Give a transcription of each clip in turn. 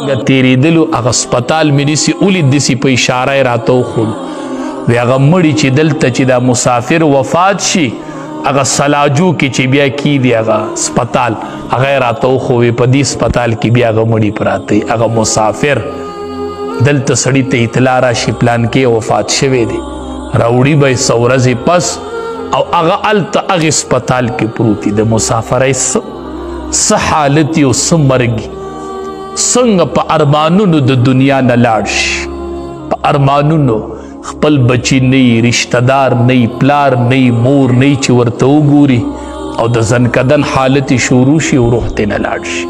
تېرېدلو هغه هسپتال مې داسې ولید، داسې په اشاره یې راته وښودو. وی هغه مړي چې دلته چې دا مسافر وفات شي، هغه سلاجو کې چې بیا کیدي هغه هسپتال، هغه یې راته وښووي. په دې هسپتال کې بیا هغه مړي پراته وي. هغه مسافر دلته سړي ته اطلاع راشي پلان کې وفات شوی دی، راوړي به یې څه ورځې پس، او هغه هلته هغې هسپتال کې پروت دی. د مسافرۍ څه حالت او څه مرګ، څنګه په ارمانونو د دنیا نه لاړ شي، په ارمانونو خپل بچی نه، رشتہ دار نه، پلار نه، مور نه، چې ورته وګوري او د ځنکدن حالت شروع شي او روح ترې نه لاړ شي.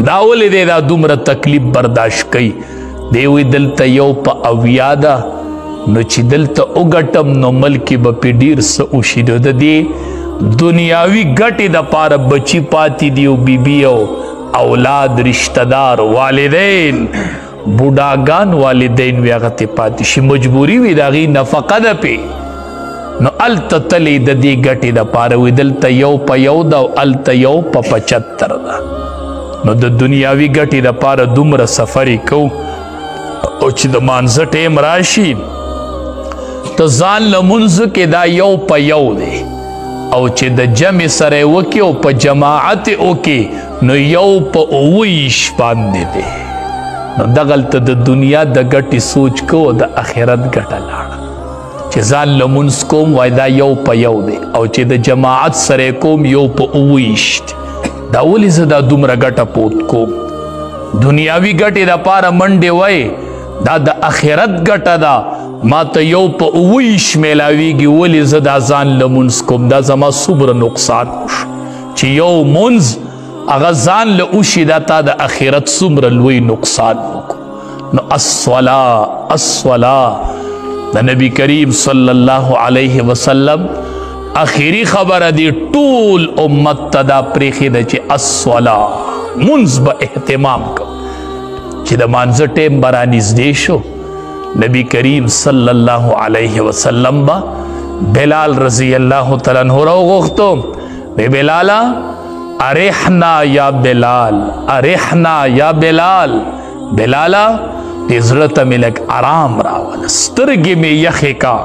دا ولې دی دا دومره تکلیف برداشت کوي؟ دی وایي دلته یو په 70 ده، نو چې دلته وګټم نو ملک کې به پې ډېر څه وشي. نو د دې دنیاوي ګټې دپاره بچي پاتې دي او بیبي او اولاد، رشتہ دار، والدین، بوډاګان والدین وي، هغه ترې پاتې شي، مجبوري وي، د هغې نفقه ده پې. نو هلته تللی د دې ګټې دپاره، وي دلته یو په یو ده او هلته یو په 75 ده. نو د دنیاوي ګټې دپاره دومره سفر یې کوو، او چې د مانځه ټایم راشي ته ځان لمونځ کې دا یو په یو دی، او چې د جمع سره یې وکړي او په جماعت یې وکړي نو یو په 27 باندې دی. نو دغلته د دنیا د ګټې سوچ کو، د آخرت ګټه لاړه. چې ځان لمونځ کوم وای دا یو په یو دی، او چې د جماعت سره کوم یو په 27. دا ولې زه دا دومره ګټه پوت کوم؟ دنیاوي ګټې دپاره منډې وای، دا د آخرت ګټه ده، ما ته یو په 27 میلاویږي، ولې زه دا ځان لمونځ کوم؟ دا زما څومره نقصان وشو چې یو مونځ هغه ځان له وشي، دا تا د آخرت څومره لوی نقصان وکړو. نو الصلاة الصلاة، د نبی کریم صلی الله علیه وسلم اخیری خبره دی ټول امت ته دا پرېښې ده چې الصلاة، مونځ به اهتمام کو. چې د مانځه ټایم به رانږدې شو، نبی کریم صلی الله علیه وسلم به بلال رضی الله تعالی عنہ راوغوښتو، وی بلاله ارحنا یا بلال، ارحنا یا بلال، بلاله دې زړه ته مې لږ آرام راوله، سترګې مې یخې کا،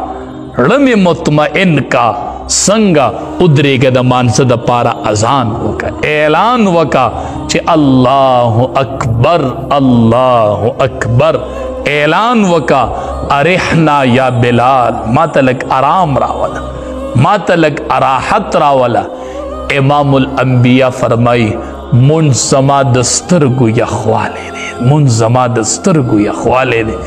زړه مې مطمئن کا، څنګه ودرېږه د مانځه دپاره اذان وکړه، اعلان وکړه چې الله اکبر الله اکبر، اعلان وکړه ارحنا یا بلال، ما ته لږ آرام راوله، ما ته لږ راحت راوله. امام الانبیاء فرمایي مونځ زما د سترګو یخوالی دی، مونځ زما د سترګو یخوالی دی.